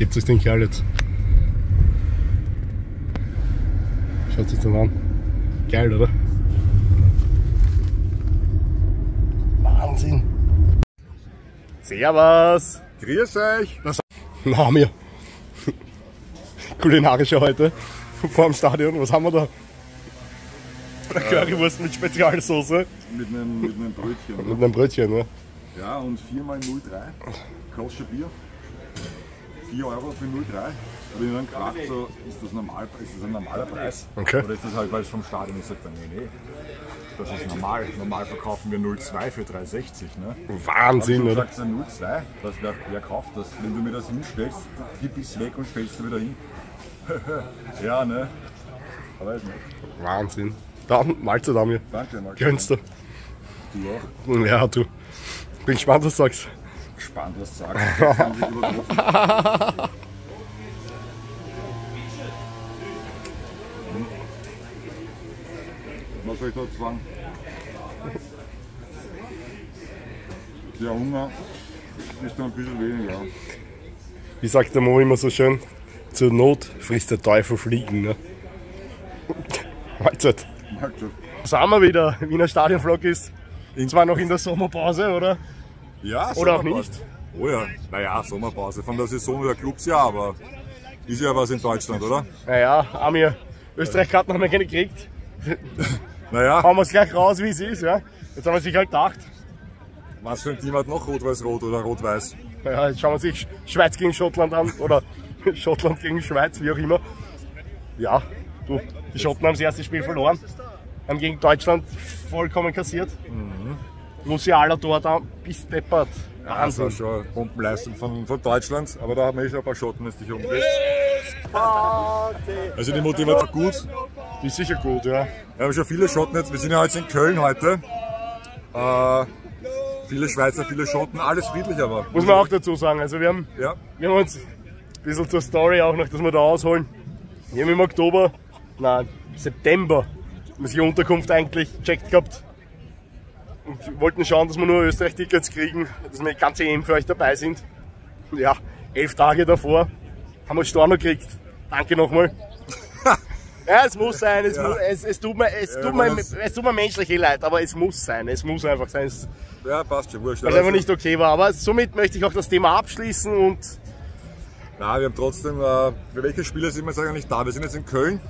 Gebt euch den Kerl jetzt. Schaut sich das an. Geil, oder? Wahnsinn. Servus. Grüß euch. Das haben wir. Kulinarische heute vor dem Stadion. Was haben wir da? Currywurst mit Spezialsoße. Mit einem Brötchen. Mit einem Brötchen, ne? Ja, und 4 mal 0,3. Kostet Bier. 4 Euro für 0,3. Da bin ich dann gefragt, so, ist das normal, ist das ein normaler Preis? Okay. Oder ist das halt, weil es vom Stadion ist? Sagt dann, nee, nee, das ist normal. Normal verkaufen wir 0,2 für 3,60. Ne? Wahnsinn, oder? Gesagt, so 0,2, das, wer kauft das? Wenn du mir das hinstellst, gib ich's weg und stellst du wieder hin. Ja, ne? Aber weiß nicht. Wahnsinn. Dann, Mahlzeit, Amir. Danke, Mahlzeit. Gönnst du? Du auch? Ja, du. Bin gespannt, was du sagst. Gespannt, was du sagst. Das haben sich übertroffen. Was soll ich dazu sagen? Der Hunger ist dann ein bisschen weniger. Wie sagt der Mo immer so schön, zur Not frisst der Teufel Fliegen. Ne? Mahlzeit. Mahlzeit. Was haben wir wieder? Wiener Stadionvlog ist zwar noch in der Sommerpause, oder? Ja, oder auch Sommerpause. nicht? Oh ja, naja, Sommerpause. Von der Saison der Clubs ja, aber ist ja was in Deutschland, oder? Naja, Amir, Österreich-Karten haben wir keine gekriegt. Naja. Hauen wir es gleich raus, wie es ist, ja. Jetzt haben wir sich halt gedacht. Was für ein Team hat noch Rot-Weiß-Rot oder Rot-Weiß? Naja, jetzt schauen wir sich Schweiz gegen Schottland an oder Schottland gegen Schweiz, wie auch immer. Ja, du, die Schotten haben das erste Spiel verloren, haben gegen Deutschland vollkommen kassiert. Mhm. Musiala Tor da, bis deppert. Ja, das war schon Bombenleistung von Deutschland, aber da haben wir eh schon ein paar Schotten, wenn es dich umdrehst. Also die Motivation gut. Die ist sicher gut, ja. Wir haben schon viele Schotten jetzt, wir sind ja jetzt in Köln heute. Viele Schweizer, viele Schotten, alles friedlich aber. Muss man auch dazu sagen, also wir haben, ja. Wir haben uns ein bisschen zur Story auch noch, dass wir da ausholen. Wir haben im Oktober, nein, September, haben wir die Unterkunft eigentlich gecheckt gehabt. Und wollten schauen, dass wir nur Österreich-Tickets kriegen, dass wir die ganze EM für euch dabei sind. Ja, 11 Tage davor haben wir Storno gekriegt. Danke nochmal. Ja, es muss sein, es, ja. muss, es tut mir, es, ja, tut mir, es tut mir menschlich eh leid, aber es muss sein, es muss einfach sein. Es, ja, passt schon, wurscht. Weil es einfach nicht okay war, aber somit möchte ich auch das Thema abschließen und... Na, wir haben trotzdem, für welche Spiele sind wir jetzt eigentlich da? Wir sind jetzt in Köln,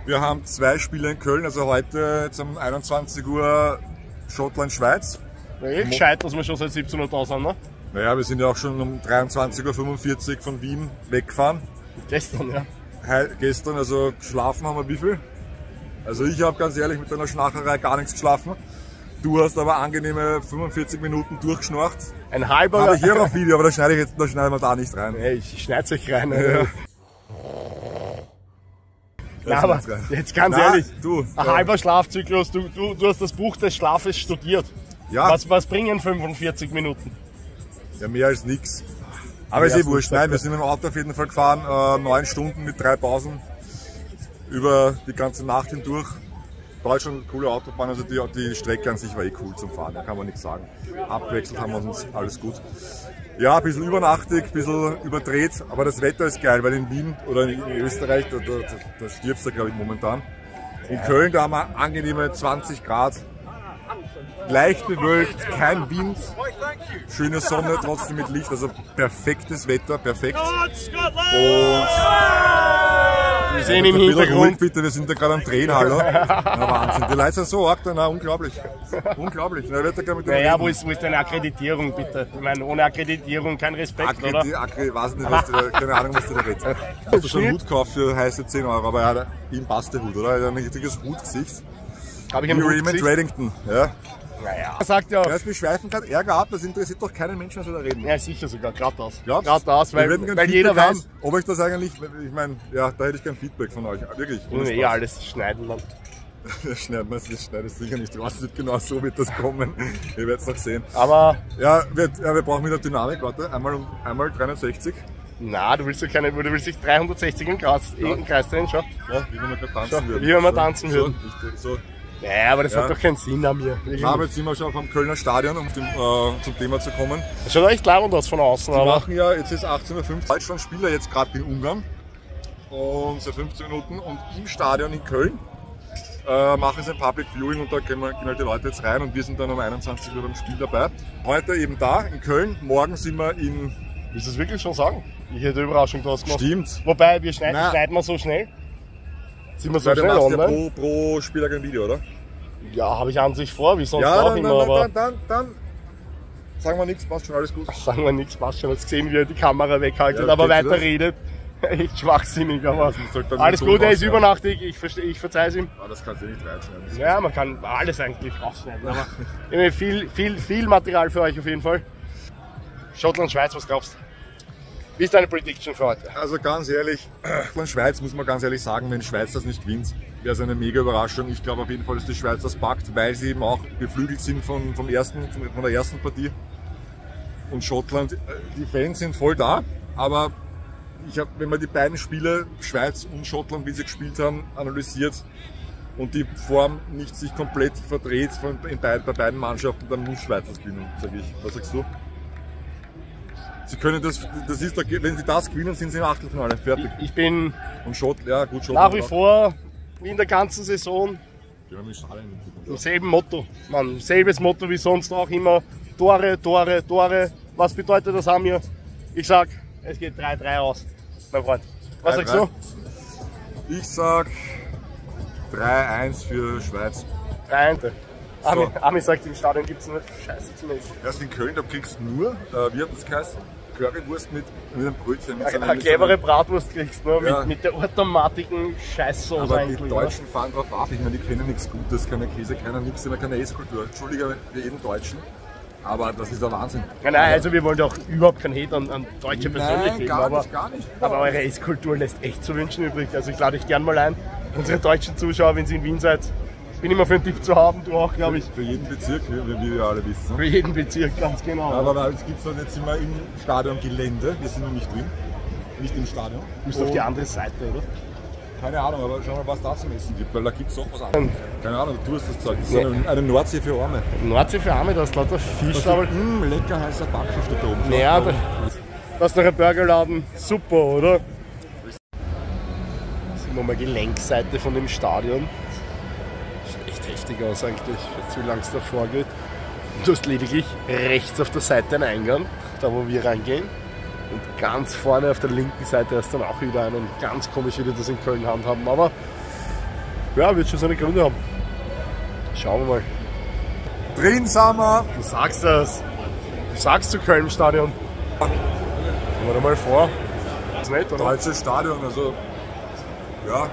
wir haben 2 Spiele in Köln, also heute jetzt um 21 Uhr Schottland-Schweiz. Ja, eh gescheit, dass wir schon seit 17 Uhr da sind, ne? Naja, wir sind ja auch schon um 23:45 Uhr von Wien weggefahren. Gestern, ja. Gestern, also geschlafen haben wir wie viel? Also ich habe ganz ehrlich mit deiner Schnarcherei gar nichts geschlafen. Du hast aber angenehme 45 Minuten durchgeschnorcht. Ein halber... Habe ich hier auf Video, aber da schneide ich jetzt, da schneiden wir da nicht rein. Nee, ich schneide es euch rein. Ja. Na, aber jetzt ganz Na, ehrlich, du, ein halber Schlafzyklus, du hast das Buch des Schlafes studiert. Ja. Was bringen 45 Minuten? Ja, mehr als nix. Aber ist eh wurscht. Nein, wir sind mit dem Auto auf jeden Fall gefahren, 9 Stunden mit 3 Pausen über die ganze Nacht hindurch. Deutschland, coole Autobahn, also die Strecke an sich war eh cool zum Fahren, da kann man nichts sagen. Abwechselt haben wir uns, alles gut. Ja, ein bisschen übernachtig, ein bisschen überdreht, aber das Wetter ist geil, weil in Wien oder in Österreich, da stirbst du, glaube ich, momentan. In Köln, da haben wir angenehme 20 Grad, leicht bewölkt, kein Wind, schöne Sonne, trotzdem mit Licht, also perfektes Wetter, perfekt. Und wir sehen im ein bisschen Hintergrund. Ruhig, bitte, wir sind da gerade am Drehen, hallo. Na, Wahnsinn, die Leute sind so arg, na, unglaublich. Unglaublich. Na, wird da mit naja, wo ist deine Akkreditierung, bitte? Ich meine, ohne Akkreditierung kein Respekt, oder? Weiß nicht, was du da, keine Ahnung, was du da redest. Hast du schon einen Hut gekauft für heiße 10 Euro, aber ja, ihm passt der Hut, oder? Er hat ein richtiges Hutgesicht. Hab ich ein Raymond Reddington, ja. Naja. Sagt ja auch. Ja, wir schweifen gerade Ärger ab, das interessiert doch keinen Menschen, was wir da reden. Ja, sicher sogar, gerade das. Glaubst? Gerade das, weil jeder weiß. Ob ich das eigentlich, ich meine, ja, da hätte ich kein Feedback von euch. Wirklich. Muss eh alles schneiden dann. Das schneiden wir, das schneidest sicher nicht raus, genau so wird das kommen. Ihr werdet es noch sehen. Aber. Ja, wir brauchen wieder Dynamik, warte, einmal 360. Na, du willst ja keine, du willst dich 360 im Kreis, ja. Im Kreis drehen, schau. Ja, wie wenn wir gerade tanzen schau, würden. Wie wenn wir tanzen würden. So. Naja, aber das hat doch keinen Sinn an mir. Na, aber jetzt sind wir schon vom Kölner Stadion, um zum Thema zu kommen. Das schaut echt leibend aus von außen. Die aber machen ja, jetzt ist 18:05 Uhr, Deutschland spielt ja jetzt gerade gegen Ungarn. Und seit 15 Minuten und im Stadion in Köln machen sie ein Public Viewing und da gehen halt die Leute jetzt rein und wir sind dann um 21 Uhr beim Spiel dabei. Heute eben da in Köln, morgen sind wir in... Willst du das wirklich schon sagen? Ich hätte eine Überraschung draus gemacht. Stimmt. Wobei, wir schneiden wir so schnell. Sind wir so schnell online? Ja, pro Spieler ein Video, oder? Ja, habe ich an sich vor, wie sonst ja, auch immer. Aber dann sagen wir nichts, passt schon, alles gut. Sagen wir nichts, passt schon. Jetzt gesehen, wie er die Kamera weghaltet, ja, aber weiter redet. Echt schwachsinnig, aber ja, alles gut, er ist übernachtig, ich verzeih's ihm. Ah, das kannst du nicht reinschneiden. Ja, man kann alles eigentlich rausschneiden, aber viel, viel, viel Material für euch auf jeden Fall. Schottland, Schweiz, was glaubst du? Wie ist deine Prediction für heute? Also ganz ehrlich, von Schweiz muss man ganz ehrlich sagen, wenn Schweiz das nicht gewinnt, wäre es eine mega Überraschung. Ich glaube auf jeden Fall, dass die Schweiz das packt, weil sie eben auch beflügelt sind von der ersten Partie. Und Schottland, die Fans sind voll da, aber ich habe, wenn man die beiden Spiele, Schweiz und Schottland, wie sie gespielt haben, analysiert und die Form nicht sich komplett verdreht bei beiden Mannschaften, dann muss Schweiz das gewinnen, sage ich. Was sagst du? Sie können das ist, wenn sie das gewinnen, sind sie im Achtelfinale. Fertig. Ich bin und ja, gut, nach wie vor, wie in der ganzen Saison, im selben Motto. Mann, selbes Motto wie sonst auch immer. Tore, Tore, Tore. Was bedeutet das, Amir? Ich sag, es geht 3-3 aus, mein Freund. Was sagst du? Ich sag 3-1 für Schweiz. 3-1. So. Ami sagt, im Stadion gibt es nur Scheiße zum Essen. Erst in Köln, da kriegst du nur, wie hat das geheißen? Currywurst mit einem Brötchen. Mit eine clevere Bratwurst kriegst du, ne? Ja. mit der automatigen Scheißsoße. Aber eigentlich, die Deutschen fahren drauf ab. Ich meine, die kennen nichts Gutes, keine Käse, keiner nichts, keine Esskultur. Entschuldige für jeden Deutschen, aber das ist der Wahnsinn. Nein, nein, also wir wollen auch überhaupt keinen Hate an Deutsche persönlich geben. Gar nicht, gar nicht. Aber eure Esskultur lässt echt zu wünschen übrig. Also ich lade euch gern mal ein. Unsere deutschen Zuschauer, wenn sie in Wien seid, bin immer für einen Tipp zu haben, du auch, glaube ich. Für jeden Bezirk, wie wir alle wissen. Für jeden Bezirk, ganz genau. Ja, aber jetzt gibt's dann, jetzt sind wir im Stadiongelände, wir sind noch nicht drin, nicht im Stadion. Du bist auf die andere Seite, oder? Keine Ahnung, aber schau mal, was da zum Essen gibt, weil da gibt es auch was anderes. Keine Ahnung, du hast das gesagt, das ist eine Nordsee für Arme. Nordsee für Arme, da ist lauter Fisch. Aber lecker heißer Backfisch da oben. Naja, das ist noch ein Burgerladen, super, oder? Das ist immer mal die Längsseite von dem Stadion. Echt heftig aus eigentlich, jetzt wie lange es davor geht. Du hast lediglich rechts auf der Seite einen Eingang, da wo wir reingehen. Und ganz vorne auf der linken Seite hast du dann auch wieder einen. Ganz komisch, wie die das in Köln handhaben, aber ja, wird schon seine Gründe haben. Schauen wir mal. Drin sind wir! Du sagst das! Du sagst zu Köln Stadion. Kommen wir da mal vor. Ist nett, oder? Deutsches Stadion, also ja,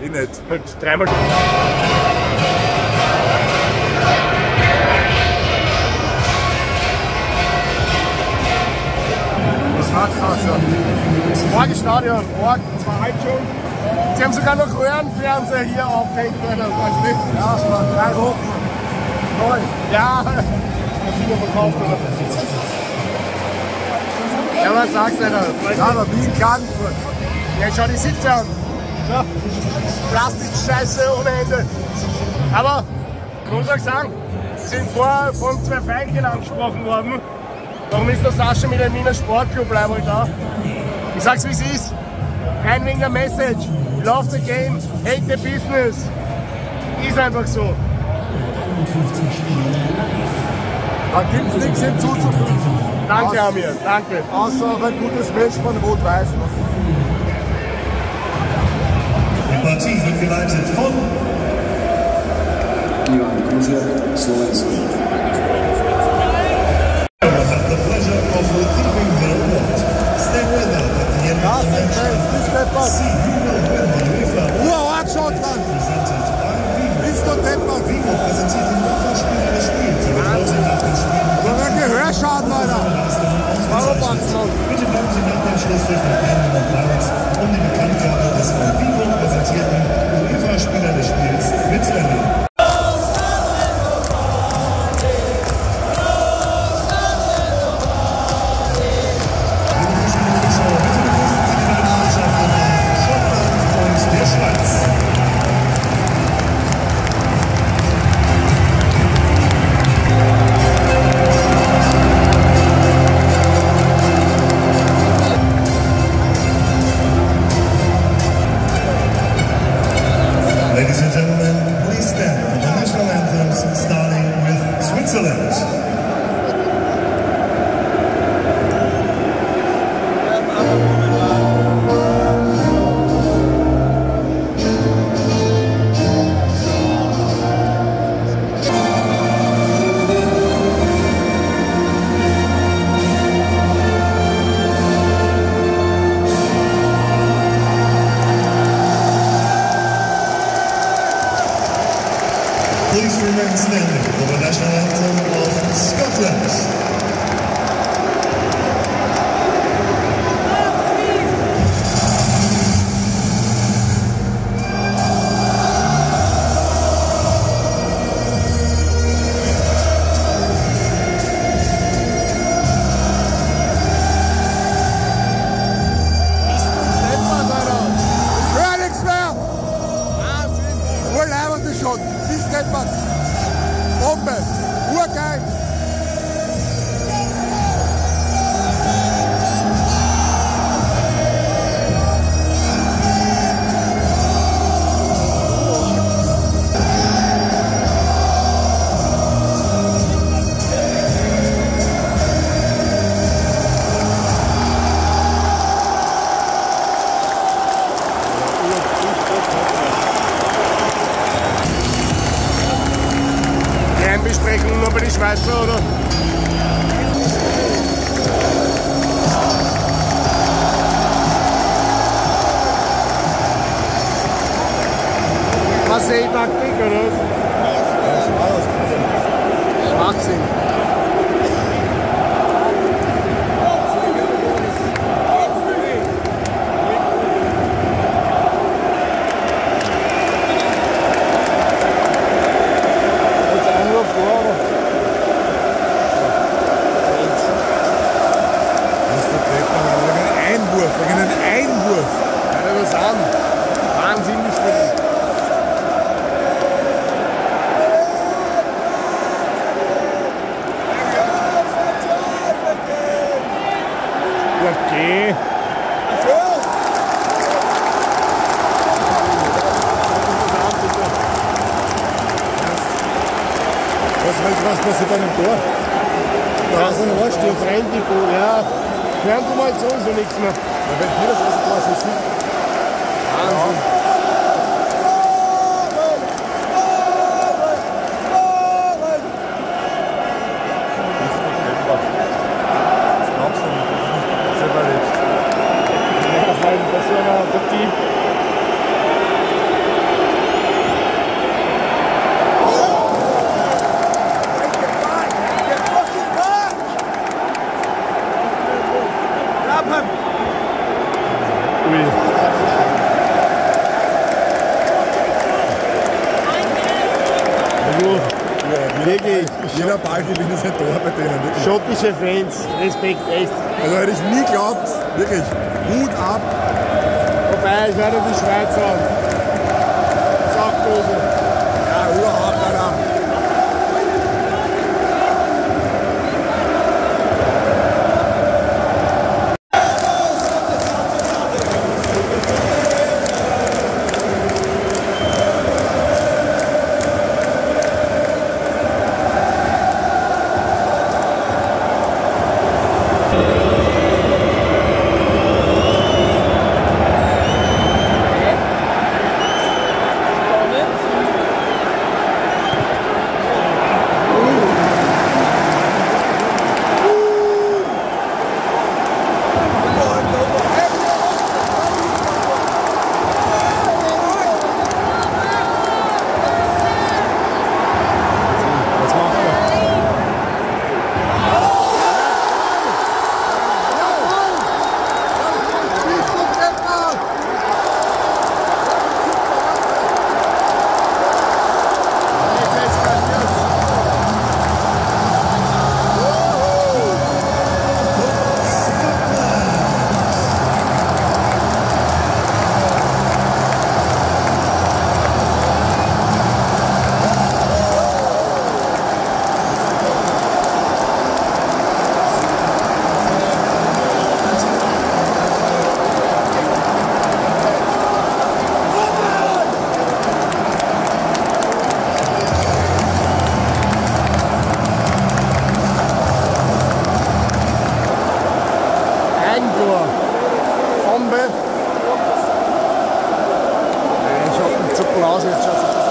eh nett. Halt dreimal. Morgen Stadion, morgen, zwar halb schon. Sie haben sogar noch Röhrenfernseher hier aufgehängt, Alter. Ja, es waren 3 Wochen. Neu. Ja, das sind wir verkauft, oder? Ja, was sagst du, Alter? Ja, aber wie in Klagenfurt. Ja, schau die Sitze an. Ja. Plastikscheiße ohne Ende. Aber, ich muss auch sagen, sie sind vorher von 2 Veilchen angesprochen worden. Warum ist der Sascha mit einem Wiener Sportclub leider da? Ich sag's wie es ist. Rein wegen der Message. Love the game, hate the business. Ist einfach so. Da gibt's nichts hinzuzufügen. Danke, Amir, danke. Außer auf ein gutes Match von Rot-Weiß. Die Partie wird geleitet von Ivan Kuziak, Slowensko. Urhart Schottland! Bist du deppert? Du hast einen Gehörschaden, Alter! Warum, Mann? Bitte bleiben Sie nach dem Schlusspfiff mit Ihnen Platz, um die Bekanntgabe des von Vivo präsentierten UEFA-Spieler des Spiels mitzuerleben. Schweizer, oder? Marseille-Taktik, oder was? Schwachsinn. Jetzt Einwurf da, oder? Einwurf, wegen einem Einwurf. Hör dir das an. Wahnsinn, die Stimme. Ja, geh. Was passiert bei einem Tor? Da ist ein Rohrstuhl. Rennt die Bude, ja. Hören Sie mal jetzt sowieso nichts mehr. Ja, wenn wir das erste Tor schießen. Wahnsinn. Das glaubst du nicht, dass du nicht selber erlebst. Ja, vor allem bei so einer Partie. Ui. Ja, wirklich. Jeder Ballgewinn ist ein Tor bei denen. Wirklich. Schottische Fans, Respekt, echt. Also hätte ich nie geglaubt, wirklich. Hut ab. Wobei, ich werde die Schweizer an. Sackdose. Ja, überhaupt, Alter. Was macht er? Eigentor. Bombe. Nein, schaut nicht so aus, jetzt schaut sich das an.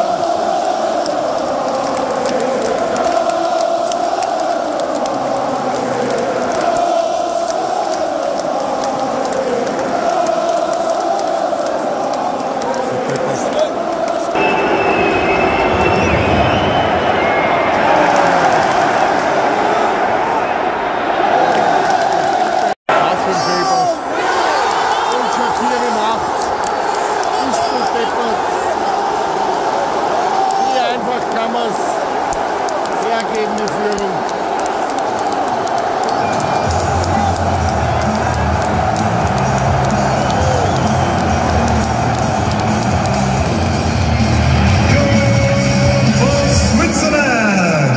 Was für ein Fehlpass. Und Shaqiri macht's. Ist du deppert. Wie einfach kann man's hergeben, die Führung. For Switzerland!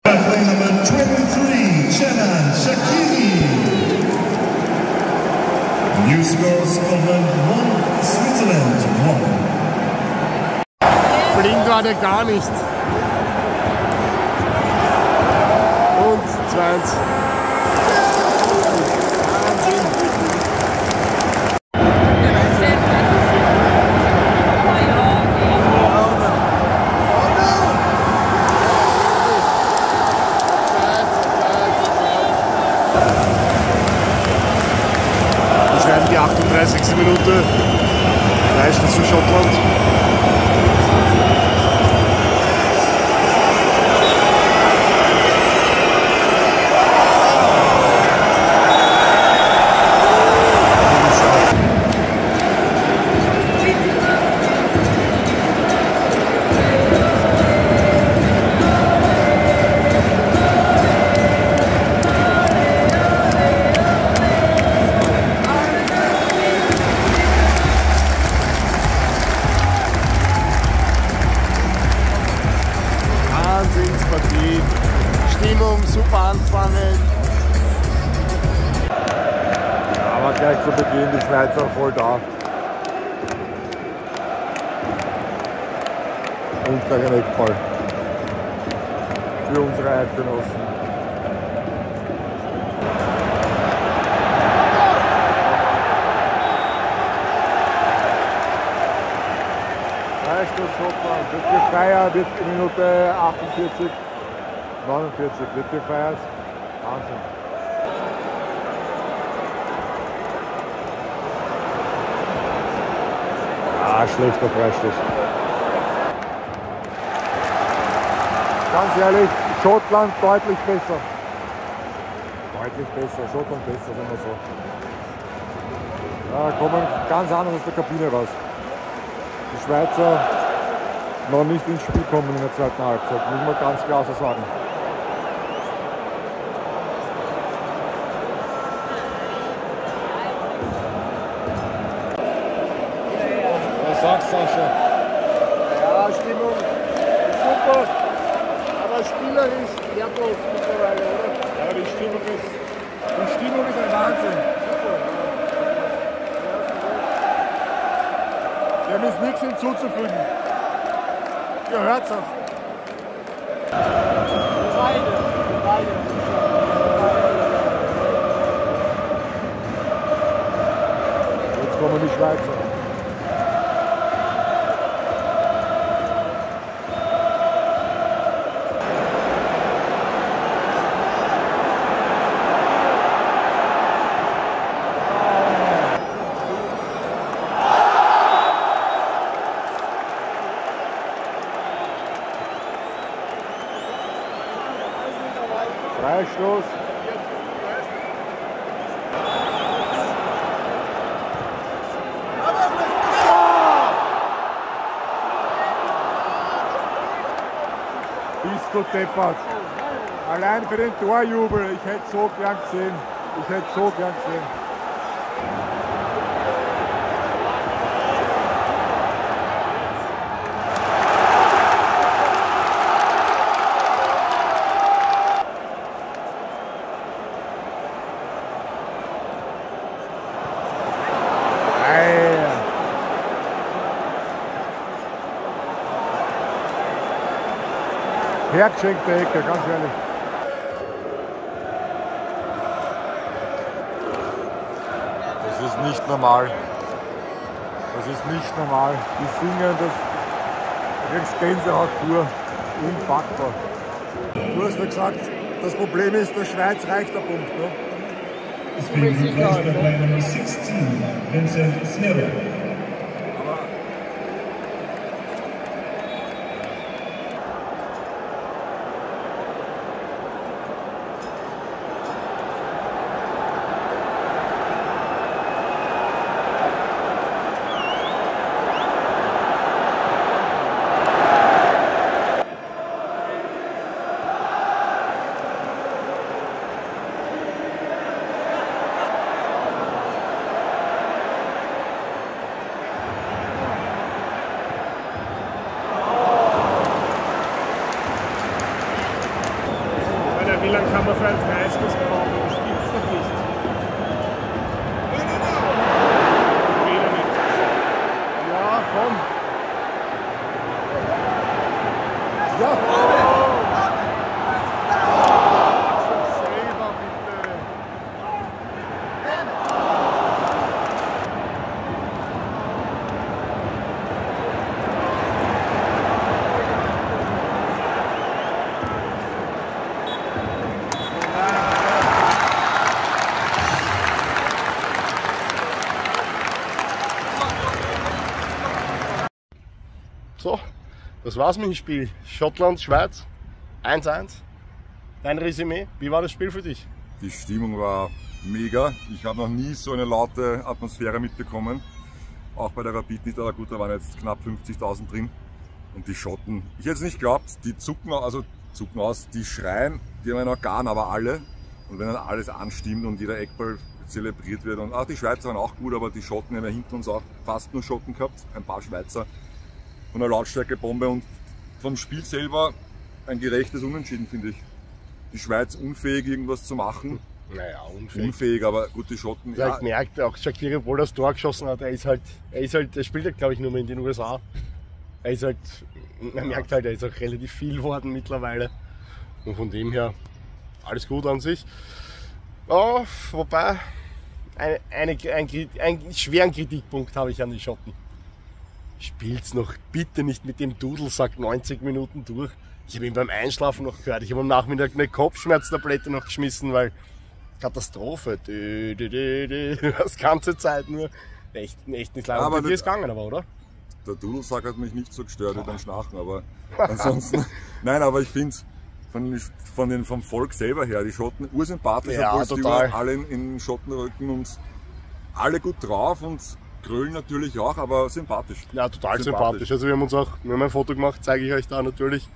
Play number 23, Xherdan Shaqiri. New score, Scotland 1, Switzerland 1. Blind war der gar nicht. Und 2-1. Wahnsinn. 39. Minute. Freistoß für Schottland. Wahnsinnspartie. Stimmung super anfangen. Aber gleich zu Beginn die Schweizer voll da. Und gleich ein Eckball für unsere Eidgenossen. Freistoß Schottland wird gefeiert, wird in Minute 48, 49 wird gefeiert. Wahnsinn. Ah, schlechter Freistoß. Ganz ehrlich, Schottland deutlich besser. Deutlich besser, Schottland besser, wenn man so. Ja, kommen ganz anders aus der Kabine raus. Die Schweizer noch nicht ins Spiel kommen in der zweiten Halbzeit, muss man ganz klar so sagen. Was sagst du, Sascha? Ja, Stimmung super, aber spielerisch wertlos mittlerweile, oder? Ja, die Stimmung ist ein Wahnsinn. Super. Dem ist nichts hinzuzufügen. Ihr hört's auf. Beide. Jetzt kommen die Schweizer. Freistoß. Bist du deppert. Allein für den Torjubel, ich hätte so gern gesehen. Ich hätte so gern gesehen. Hergeschenkte Ecke, ganz ehrlich. Das ist nicht normal. Das ist nicht normal. Die singen, das kriegst Gänsehaut pur. Unpackbar. Du hast ja gesagt, das Problem ist, der Schweiz reicht der Punkt, ne? Is being replaced by player number 16, Vincent Sneddon. Wie lange kann man für einen Freistoß brauchen? Das gibt's doch nicht. Wieder nicht. Ja, komm. Ja. Selber bitte. Das war's mit dem Spiel. Schottland, Schweiz, 1-1. Dein Resümee, wie war das Spiel für dich? Die Stimmung war mega. Ich habe noch nie so eine laute Atmosphäre mitbekommen. Auch bei der Rapid nicht, aber gut, da waren jetzt knapp 50.000 drin. Und die Schotten, ich hätte es nicht geglaubt, die zucken, also zucken aus, die schreien, die haben ein Organ, aber alle. Und wenn dann alles anstimmt und jeder Eckball zelebriert wird. Und auch die Schweizer waren auch gut, aber die Schotten haben ja hinter uns auch fast nur Schotten gehabt, ein paar Schweizer. Von der Lautstärke-Bombe und vom Spiel selber ein gerechtes Unentschieden, finde ich. Die Schweiz unfähig, irgendwas zu machen. Naja, unfähig. Unfähig, aber gut, die Schotten. Ja, ich merke auch, Shaqiri, obwohl das Tor geschossen hat, er spielt halt, glaube ich, nur mehr in den USA. Er ist halt, man merkt halt, er ist auch relativ viel geworden mittlerweile. Und von dem her, alles gut an sich. Oh, wobei, einen schweren Kritikpunkt habe ich an die Schotten. Spielt's noch bitte nicht mit dem Dudelsack 90 Minuten durch. Ich habe ihn beim Einschlafen noch gehört. Ich habe am Nachmittag eine Kopfschmerztablette noch geschmissen, weil Katastrophe. Das ganze Zeit nur. Echt nicht leider. Aber dir ist gegangen, aber, oder? Der Dudelsack hat mich nicht so gestört wie beim Schnarchen, aber ansonsten. Nein, aber ich finde es vom Volk selber her, die Schotten ursympathisch, ja, obwohl die alle in Schottenröcken und alle gut drauf und grölen natürlich auch, aber sympathisch. Ja, total sympathisch. Also wir haben uns auch, wir haben ein Foto gemacht, zeige ich euch da natürlich.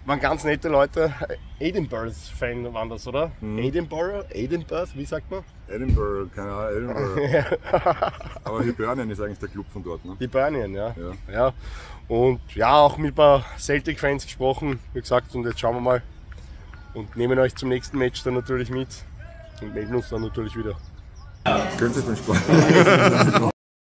Waren ganz nette Leute. Edinburgh-Fan waren das, oder? Mhm. Edinburgh? Edinburgh? Wie sagt man? Edinburgh, keine Ahnung, Edinburgh. Aber Hibernian ist eigentlich der Club von dort, ne? Hibernian, ja. Ja. Und ja, auch mit ein paar Celtic-Fans gesprochen, wie gesagt, und jetzt schauen wir mal. Und nehmen euch zum nächsten Match dann natürlich mit und melden uns dann natürlich wieder. Könnt ihr den Sport?